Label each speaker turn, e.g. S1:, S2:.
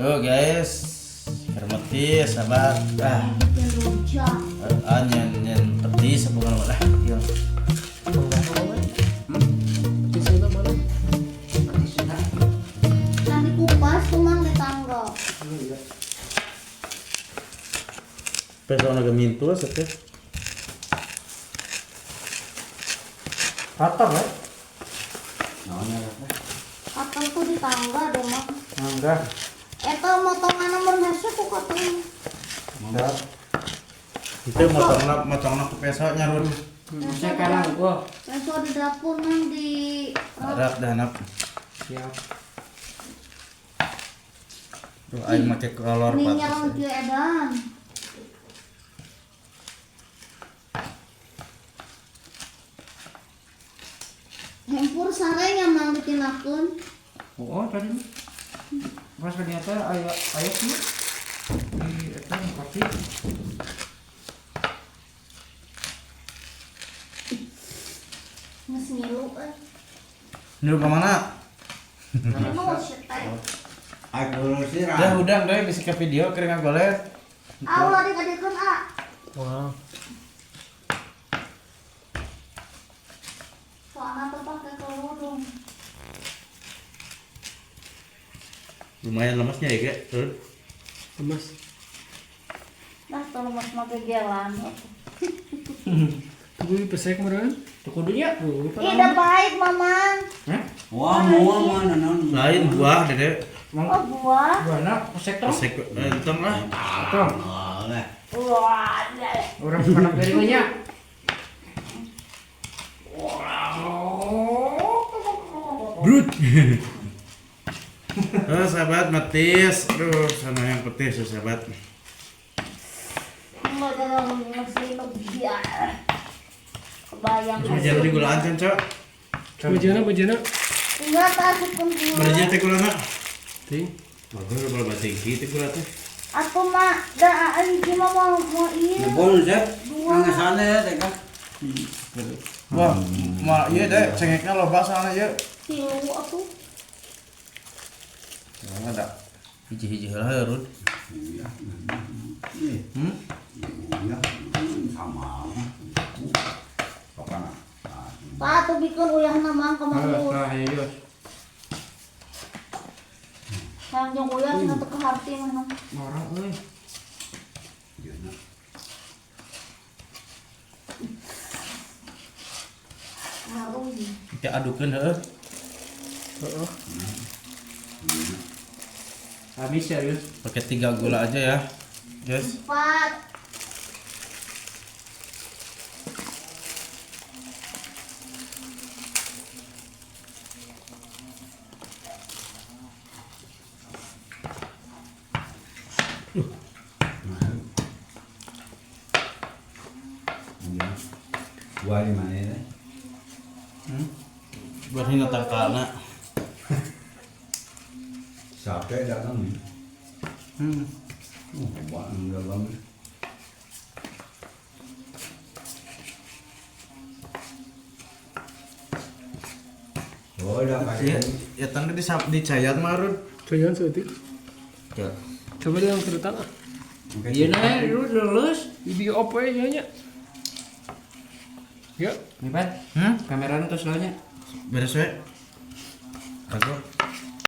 S1: Tuh guys, kermetis sahabat. Ah,
S2: Bikin rujak.
S1: ah nyen nyen petis apa bukan lah. Iya.
S3: Petisnya mana?
S2: Nanti kupas cuma di tangga.
S1: Peso naga mintu sete.
S4: Rata ya?
S2: Katong tuh di tangga deh mah.
S4: Enggak.
S2: Eta motongan nomor hese ku katong.
S4: Enggak.
S1: Itu motongna ku peso nyarun.
S4: Saya kanan gua.
S2: Peso di dapur nang di
S1: Rak dah anak.
S4: Siap.
S1: Tuh aing make kolor
S2: minyak
S1: pantes.
S2: lucu edan. Hempur sareng yang mang ditinakeun.
S4: Oh, tadi mah. Pas ternyata aya aya sih di eta kopi.
S2: Geus ngilu euy.
S1: Ini ke mana?
S2: Mau teh.
S5: Aku sih
S1: Dah udang deh bisa ke video kering golet.
S2: Ah, ulah dikadekeun ah.
S3: Wah.
S2: Soalnya tuh pakai kerudung.
S1: Lumayan lemasnya ya, Kak. Terus
S3: Lemas.
S2: Nah, tolong mas make gelan.
S3: Tunggu pesek kemarin.
S4: Tuh kudunya.
S3: Oh,
S2: Ih, udah baik, Mamang.
S4: Hah?
S5: Wah, mau mana non?
S1: lain buah, Dede.
S2: Oh, buah.
S4: Buana pesek tong.
S1: Pesek entong lah.
S4: Tong.
S5: Boleh.
S2: Wah,
S4: Orang kana piringnya.
S1: Brut. Oh, sahabat metis. Aduh, sama yang petis ya, sahabat.
S2: Kebayang.
S1: Terus jadi gulaan kan, Cok?
S3: Bejana, bejana.
S2: Enggak, tak asupkeun gula.
S1: Berarti teh gulana.
S3: Ting.
S1: Bagus kalau batingki teh gula teh.
S2: Aku mah da hiji mah mau mau ieu.
S5: Bon, Zep. Nang sana ya, teh kan.
S1: Wah, mah iya deh, cengeknya loba soalnya ieu.
S2: Tilu atuh.
S1: Enggak ada. Hiji-hiji heula heurut.
S5: Iya.
S1: Hmm?
S5: Iya, sama. Pokoknya.
S2: Pak atuh bikin uyahna mang ka Mang Ur.
S4: Nah, ayo.
S2: Hayang jeung uyah cenah teu kaharti mah.
S4: Orang euy.
S5: Iya, nah.
S2: Ngaruh.
S1: Kita adukeun heuh.
S3: Heeh.
S4: Habis serius.
S1: Pakai 3 gula aja ya. Guys.
S2: 4.
S5: Iya. Buah di mana ya?
S1: Buat hina tangkalna.
S5: Sampai datang nih. Oh, buah enggak bang. Oh, udah
S1: Iya,
S5: kayak
S1: ya tangga di dicayat mah Rud.
S3: Cayan seeutik.
S1: Ya.
S3: Coba deh yang sedutan ah.
S4: Iya nah, lu lulus.
S3: Di op we nya nya. Ya.
S4: Nih, Pat.
S1: Hmm?
S4: Kameranya terus nya.
S1: Beres we. Aku.